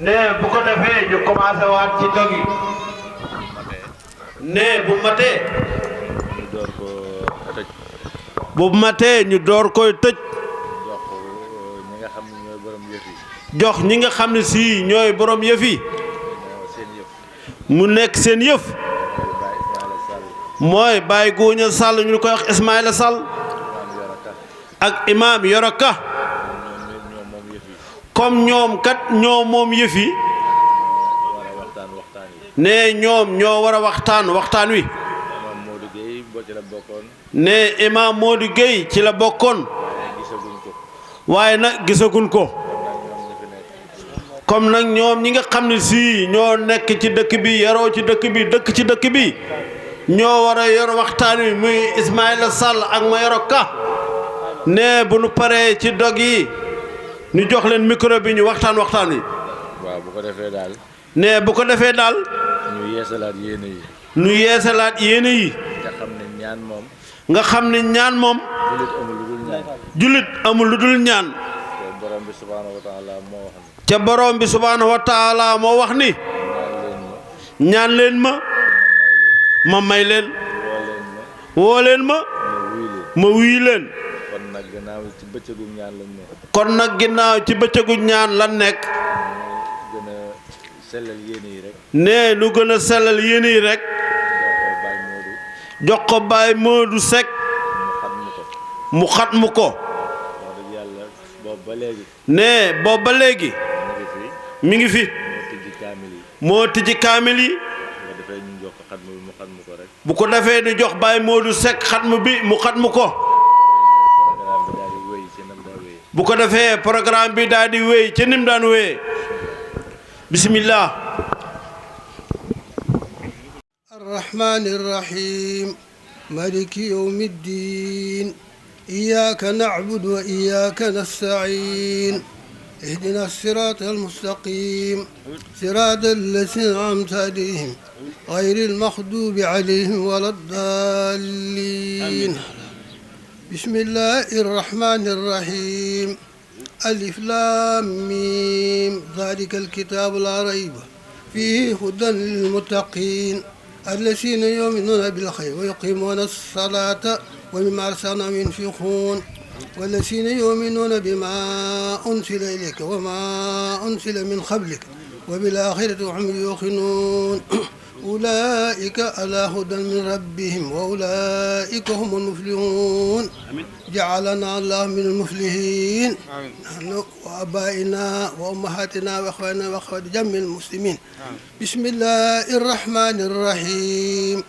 ne bu ko defee ñu commencé waat ci dog yi. ne bu matee. ñu door ko tëj. bu matee ñu door koy tëj. jox ñi nga xam ne ñooy borom yëf yi. jox ñi nga xam ne si ñooy borom yëf yi. seen yëf. mu nekk seen yëf. mooy Baye Gougne Sall ñu koy wax Ismaïla Sall. ak imaam Yoro Ka. comme ñoom kat ñoo moom yëf yi. ne ñoom ñoo war a waxtaan waxtaan wi. ne imaam Modou Gueye ci la bokkoon. waaye nag gisaguñ ko. comme nag ñoom ñi nga xam ne si ñoo nekk ci dëkk bi yaroo ci dëkk bi dëkk ci dëkk bi ñoo war a yor waxtaan wi muy Ismaïla Sall ak ma Yoro Ka. ne bu nu paree ci dog yi ñu jox leen micro bi ñu waxtaan wi. waaw bu ko defee daal. ne bu ko defee daal. ñu yeesalaat yéene yi. ñu yeesalaat yéene yi. nga xam ne ñaan moom. nga xam ne ñaan moom. jullit amul lu dul ñaan. te borom bi subhaanahu wa taala moo wax ni. ca borom bi subhaanahu wa taala moo wax ni. ñaan leen ma. ma may leen. woo leen ma. ma wuy leen. kon nag ginnaaw ci bëccëgu ñaan lañ nekk. kon nag ginnaaw ci bëccëgu ñaan lan nekk. gën a sellal yéene yi rek. ne lu gën a sellal yéene yi rek. jox ko Baye Modou Seck. mu xat mu ko. ne boobu ba léegi. mi ngi fi. moo tijji kaamil yi. bu ko defee ñu jox Baye Modou Seck xatmu bi mu xatmu ko. bu ko defee programme bi daal di wéy ca nim daan wéyee. bismillah. الرحمن الرحيم مالك يوم الدين إياك نعبد وإياك نستعين اهدنا الصراط المستقيم صراط الذين أنعمت عليهم غير المغضوب عليهم ولا الضالين بسم الله الرحمن الرحيم ألف لام ميم ذلك الكتاب لا ريب فيه هدى للمتقين الذين يؤمنون بالخير ويقيمون الصلاة ومما رزقناهم ينفقون والذين يؤمنون بما أنزل إليك وما أنزل من قبلك وبالآخرة هم يوقنون أولئك على هدى من ربهم وأولئك هم المفلحون جعلنا الله من المفلحين نحن وآبائنا وأمهاتنا وأخواننا وأخوات جميع المسلمين بسم الله الرحمن الرحيم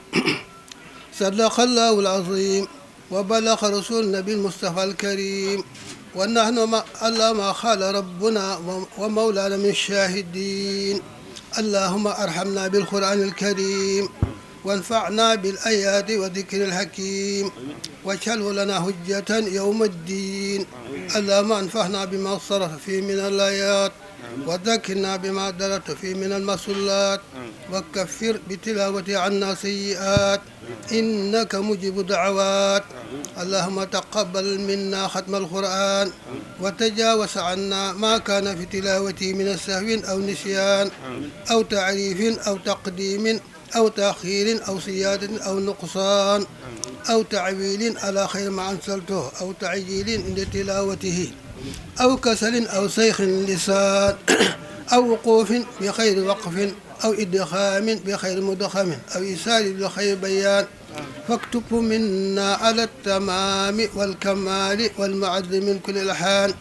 صدق الله العظيم وبلغ رسول النبي المصطفى الكريم ونحن على ما قال ربنا ومولانا من الشاهدين اللهم ارحمنا بالقرآن الكريم وانفعنا بالآيات وذكر الحكيم واجعله لنا حجة يوم الدين اللهم انفعنا بما صرف فيه من الآيات وذكرنا بما درت فيه من المسلات وكفر بتلاوة عنا سيئات إنك مجيب دعوات اللهم تقبل منا ختم القرآن وتجاوز عنا ما كان في تلاوته من السهو أو نسيان أو تعريف أو تقديم أو تأخير أو زيادة أو نقصان أو تعويل على خير ما أنزلته أو تعجيل عند تلاوته أو كسل أو سيخ اللسان أو وقوف بخير وقف أو إدخام بخير مدخم أو إسال بخير بيان فاكتب منا على التمام والكمال والمعد من كل الأحان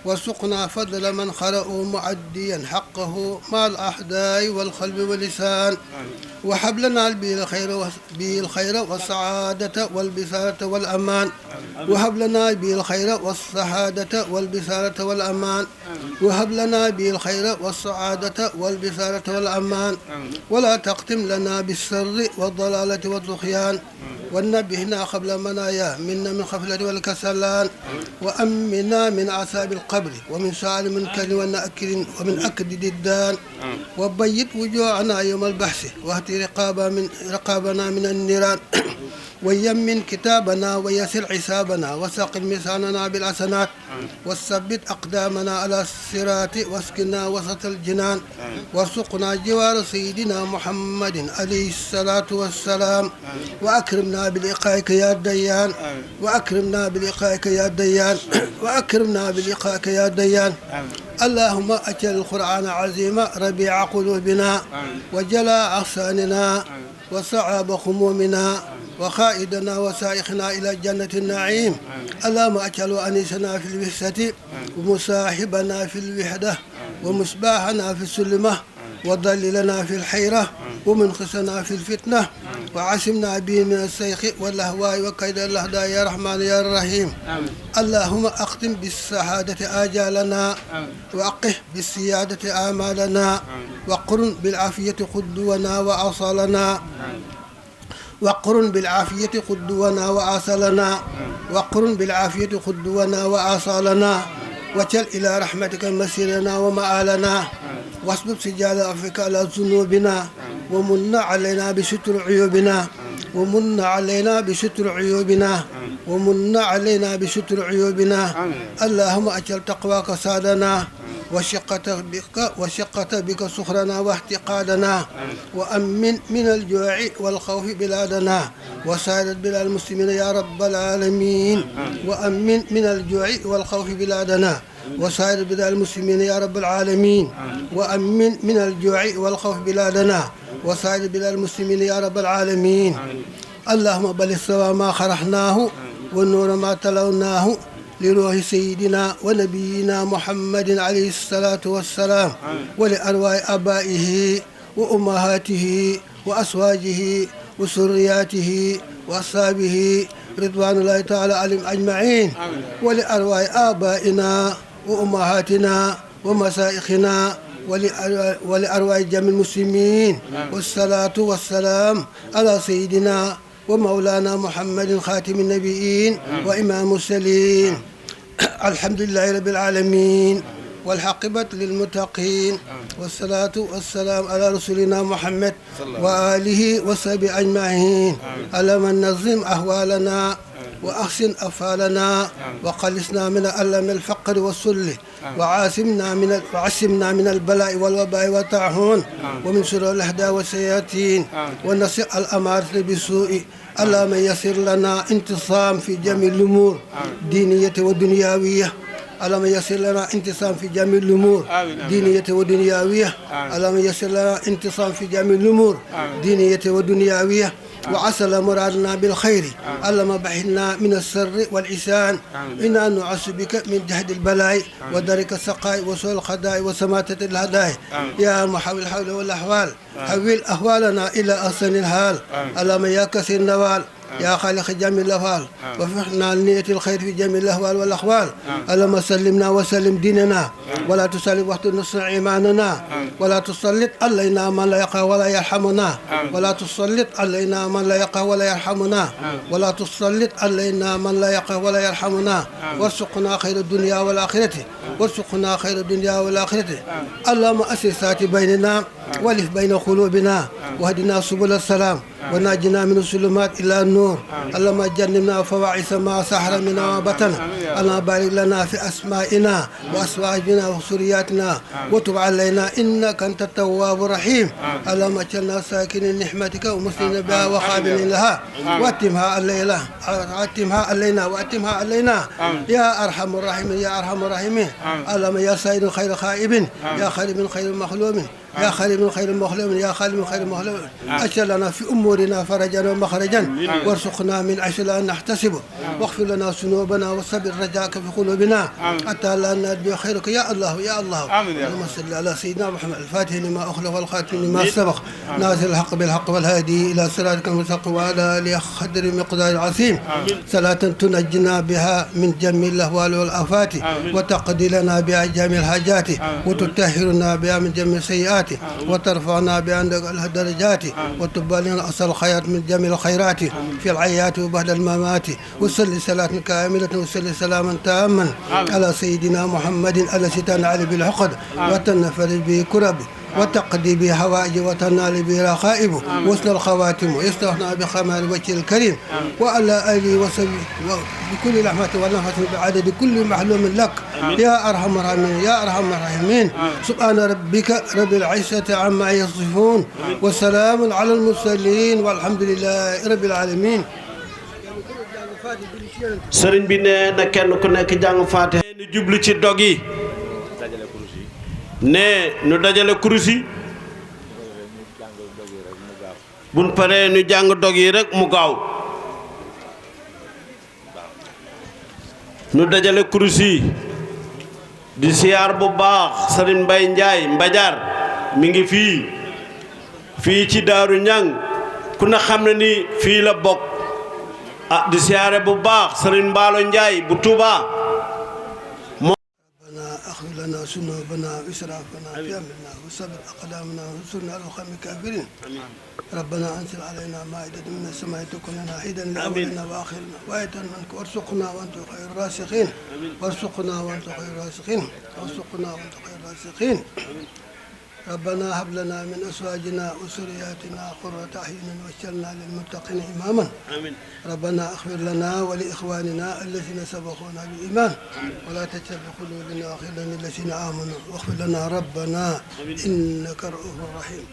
وسقنا فضل من خرأوا معديا حقه مع الأحداء والقلب واللسان وهب لنا به الخير والسعادة والبسالة والأمان وهب لنا به الخير والسعادة والبسالة والأمان وهب لنا به الخير والسعادة والبسالة والأمان ولا تختم لنا بالسر والضلالة والطغيان ونبهنا قبل منايا منا من خفلة والكسلان وأمنا من عذاب القبر ومن سؤال منكر ونأكل ومن أكد الدان وبيت وجوعنا يوم البحث واهت رقابنا من النيران ويمن كتابنا ويسر حسابنا وثقل ميزاننا بالحسنات وثبت أقدامنا على الصراط واسكنا وسط الجنان وارزقنا جوار سيدنا محمد عليه الصلاة والسلام وأكرمنا بلقائك يا ديان وأكرمنا بلقائك يا ديان وأكرمنا بلقائك يا ديان اللهم أجل القرآن عظيم ربيع قلوبنا وجلاء أغصاننا وصعب خمومنا وخائدنا وسائقنا إلى جنة النعيم اللهم أجعل أنيسنا في الوحدة ومصاحبنا في الوحدة ومصباحنا في السلمة وضللنا في الحيرة ومنقذنا في الفتنة وعصمنا به من السيخ والأهواء وكيد الأهداء يا رحمن يا رحيم اللهم أختم بالسعادة آجالنا وأقه بالسيادة آمالنا وقرن بالعافية قدونا وأصالنا وقرن بالعافية قدونا وآصالنا وقرن بالعافية قدونا وآصالنا وجل إلى رحمتك مسيرنا ومآلنا واصبب سجال عفوك على ذنوبنا ومن علينا بستر عيوبنا ومن علينا بستر عيوبنا ومن علينا بستر عيوبنا اللهم أجل تقواك سادنا وشقة بك سخرنا واحتقادنا وأمن من الجوع والخوف بلادنا وسائر بلاد المسلمين يا رب العالمين وأمن من الجوع والخوف بلادنا وسائر بلاد المسلمين يا رب العالمين وأمن من الجوع والخوف بلادنا وسائر بلاد المسلمين يا رب العالمين اللهم بلغ سوى ما خرحناه والنور ما تلوناه لروح سيدنا ونبينا محمد عليه الصلاة والسلام ولأرواح آبائه وأمهاته وأزواجه وسرياته وأصحابه رضوان الله تعالى عليهم أجمعين ولأرواح آبائنا وأمهاتنا ومشايخنا ولأرواح جميع المسلمين والصلاة والسلام على سيدنا ومولانا محمد خاتم النبيين وإمام المرسلين الحمد لله رب العالمين والعاقبة للمتقين والصلاة والسلام على رسولنا محمد وآله وصحبه أجمعين اللهم نظم أحوالنا وأحسن أفعالنا وخلصنا من ألم الفقر والسل وعصمنا من البلاء والوباء والطاعون ومن شرور الأعداء والشياطين ونصر الأمارة بالسوء اللهم يسر لنا انتصام في جميع الأمور دينية ودنيوية اللهم يسر لنا انتصام في جميع الأمور دينية ودنيوية اللهم يسر لنا انتصام في جميع الأمور دينية ودنيوية وعسل مرادنا بالخير اللهم بحثنا من السر والعصيان إنا نعوذ بك من جهد البلاء ودرك السقاء وسوء القضاء وسماتة الهدايا يا محول الحول والأحوال حول أحوالنا إلى أحسن الحال اللهم يا كثير النوال يا خالق جميع الأفعال وفقنا لنية الخير في جميع الأهوال والأحوال اللهم سلمنا وسلم ديننا ولا تسلم وقت نصر إيماننا ولا تسلط علينا من لا يقى ولا يرحمنا ولا تسلط علينا من لا يقى ولا يرحمنا ولا تسلط علينا من لا يقى ولا يرحمنا وارزقنا خير الدنيا والآخرة وارزقنا خير الدنيا والآخرة اللهم أسس بيننا والف بين قلوبنا واهدنا سبل السلام ونجنا من الظلمات إلى النور اللهم جنبنا فواحش ما سحر منا وبطن اللهم بارك لنا في أسمائنا وأزواجنا وذرياتنا وتب علينا إنك أنت التواب الرحيم اللهم اجعلنا ساكنين نعمتك ومسلمين بها وخابرين لها وأتمها علينا يا أرحم الراحمين يا أرحم الراحمين اللهم يا سيد خير خائب يا خير من خير مخلوم يا خالد من خير مخلوم يا خالد من خير مخلوم أجعل لنا في أمورنا فرجا ومخرجا وارزقنا من عيش لا نحتسب واغفر لنا ذنوبنا وصبر رجاك في قلوبنا حتى لا نرجو خيرك يا الله يا الله اللهم صل على سيدنا محمد الفاتح لما أخلق والخاتم لما سبق ناصر الحق بالحق والهادي إلى صراطك المستقيم وعلى آله قدر مقدار عظيم صلاة تنجنا بها من جميع الأهوال والآفات وتقضي لنا بها جميع الحاجات وتطهرنا بها من جميع السيئات وترفعنا بعندك الدرجات وتبالغنا أصل الخيرات من جميع الخيرات في العيات وبعد الممات وصل صلاة كاملة وصل سلاما تاما على سيدنا محمد الذي تنعل بالعقد وتنفرج به كرب وتقضي به حوائج وتنال به رخائب وسن الخواتم ويستغنى بخمال وجه الكريم وعلى آله وصحبه بكل لحمة ونفس بعدد كل محلوم لك يا أرحم الراحمين يا أرحم الراحمين سبحان ربك رب العزة عما يصفون والسلام على المرسلين والحمد لله رب العالمين. sëriñ bi nee na kenn ku nekk jàng faate nu jublu ci dog yi dajale kurus yi ne nu dajale kurus yi ñu jàng dog yi rek mu gaaw buñ paree nu jàng dog yi rek mu gaaw nu dajale kurus yi di siyaar bu baax sëriñ Mbay Njaay Mbajaar mi ngi fii ci Daaru Ñang ku ne xam ne ni fii la bokk ah di siyaare bu baax sëriñ Mbaalo Njaay bu Tuuba ربنا اغفر لنا ذنوبنا واسرافنا في امرنا وثبت اقدامنا وانصرنا على القوم الكافرين. ربنا انزل علينا مائدة من السماء تكون لنا عيدا لاولنا واخرنا وايه منك وارزقنا وانت خير الرازقين وارزقنا وانت خير الرازقين وارزقنا وانت خير الرازقين. ربنا هب لنا من ازواجنا وذرياتنا قرة اعين واجعلنا للمتقين اماما. ربنا اغفر لنا ولاخواننا الذين سبقونا بالايمان ولا تجعل في قلوبنا غلا للذين امنوا واغفر لنا ربنا انك رؤوف رحيم.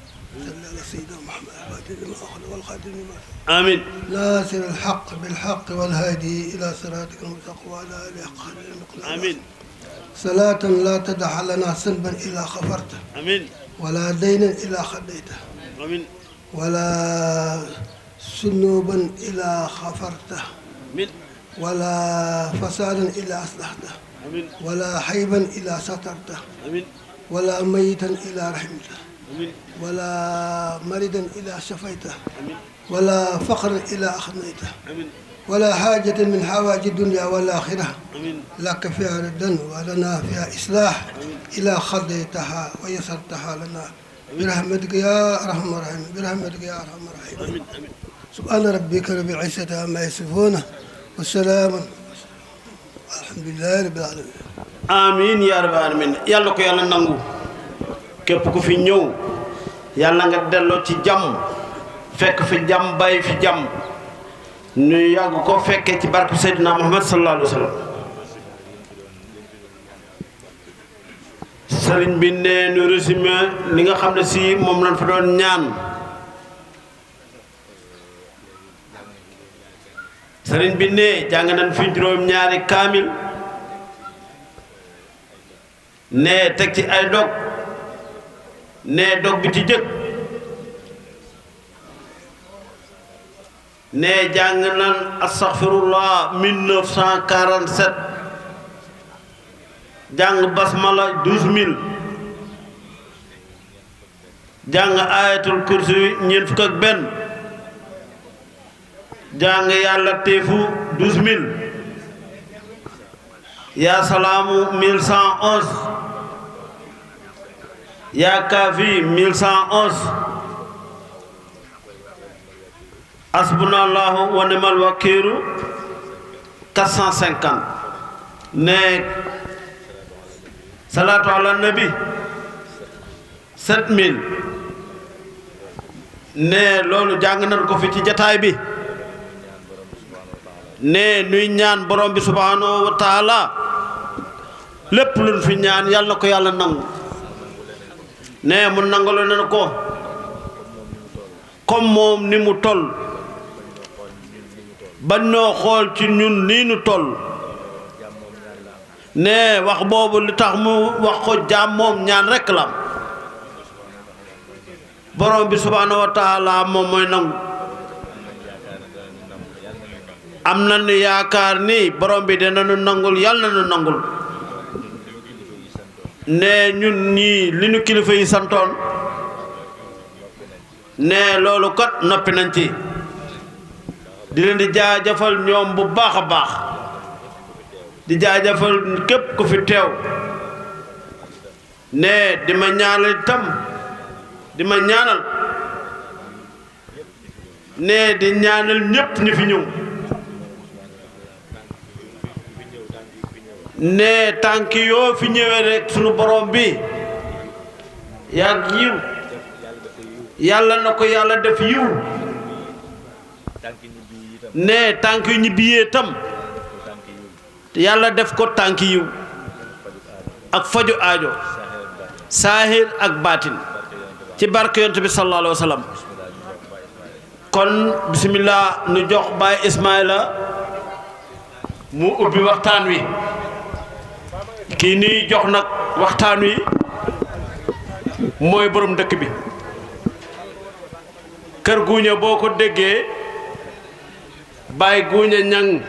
صل على سيدنا محمد الفاتح لما اخلق والخاتم لما آمين ناصر الحق بالحق والهادي الى صراطك المستقيم وعلى اله حق المقدار. آمين صلاة لا تدع لنا ذنبا الا غفرته آمين ولا دينا الا خديته آمين ولا ذنوبا الا غفرته آمين ولا فسادا الا اصلحته آمين ولا حيبا الا سترته آمين ولا ميتا الا رحمته آمين ولا مريدا الا شفيته آمين ولا فقرا الا اغنيته آمين ولا حاجة من حوائج الدنيا والآخرة آمين لك فيها ردا ولنا فيها إصلاح إلى خضيتها ويسرتها لنا برحمتك يا أرحم الراحمين برحمتك يا أرحم الراحمين. سبحان ربك رب العزة عما يصفون والسلام الحمد لله رب العالمين. amiin yaa rabbal aalamiin yàlla ko yàlla nangu képp ku fi ñëw yàlla nga delloo ci jàmm fekk fi jàmm bàyyi fi jàmm ñu yàgg ko fekkee ci barke Seydina Muhammad sallallahu alayhi wa sallam. sëriñ bi nee nu résumé li nga xam ne si moom lañ fa doon ñaan sëriñ bi nee jàng nañ fi juróom-ñaari kaamil nee teg ci ay dog nee dog bi ci jëkk nee jàng nan astaghfirullah 1947 jàng basmala 12000 jàng ayatul kursi ñeent fukk ak benn jàng yàlla teefu 12000 yaa salaamu 1111 yaa kaafi 1111 asbunallahu wa ni'mal wakiilu 450 ne salaatu ala nabi 7000 ne loolu jàng nañ ko fi ci jataay bi ne nuy ñaan borom bi subhanahu wa taala lépp luñ fi ñaan yàlla na ko yàlla nangu ne mu nangalu nañ ko comme moom ni mu toll ba ñoo xool ci ñun nii nu toll ne wax boobu li tax mu wax ko jaam moom ñaan rekk la borom bi subhanahu wa taala moom mooy nangu am nañu yaakaar ni borom bi dinañu nangul yàlla nañu nangul ne ñun ñii li nu kilifa yi santoon ne loolu kat noppi nañ ci di leen di jaajëfal ñoom bu baax a baax di jaajëfal képp ku fi teew ne di ma ñaanal itam di ma ñaanal ne di ñaanal ñépp ñu fi ñëw ne tànk yoo fi ñëwee rek sunu borom bi yàgg yiw yàlla na ko yàlla def yiw ne tànk yu ñibbiyee tam yàlla def ko tànk yiw ak faju aajo saahir ak baatin ci barke yonent bi sallallahu alayhi wa sallam kon bismillah nu jox Baye Ismaïla mu ubbi waxtaan wi kii nii jox nag waxtaan wi mooy borom dëkk bi kër guuña boo ko déggee Baye Guuña Ñang